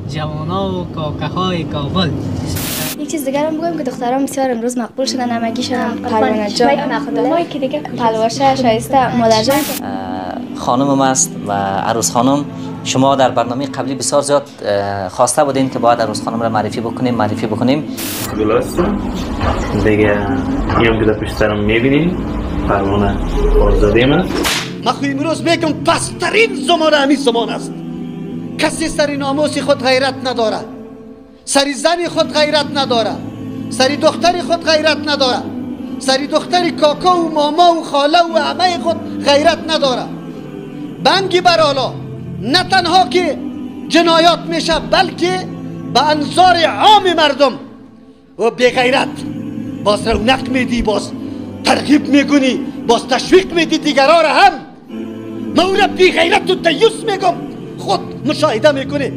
جوانا و کاکه کابل. یک چیز دیگر هم بگم که دختران بسیار امروز مقبول شدن، همگیشان پروانه جان، پلواشه، شایسته، مادر جان. خانم است و عروس خانم. شما در برنامه قبلی بسیار زیاد خواسته بودین که باید عروس خانم را معرفی بکنیم، معرفی بکنیم. گل دیگه اینم که در پشت سرم میبینین پروانه آزاده من. من خو امروز میگم پسترین زمان همین زمان است. کسی سر ناموس خود غیرت نداره، سر زن خود غیرت نداره، سر دختر خود غیرت نداره، سر دختر کاکا و ماما و خاله و عمه خود غیرت نداره. بنگی برالا نه تنها که جنایات میشه، بلکه به انظار عام مردم و بی غیرت باز رونق میدی، باز ترغیب میکنی، باز تشویق میدی دیگران را هم. ما او را بی غیرت و دیوس میگم، خود مشاهده میکنی.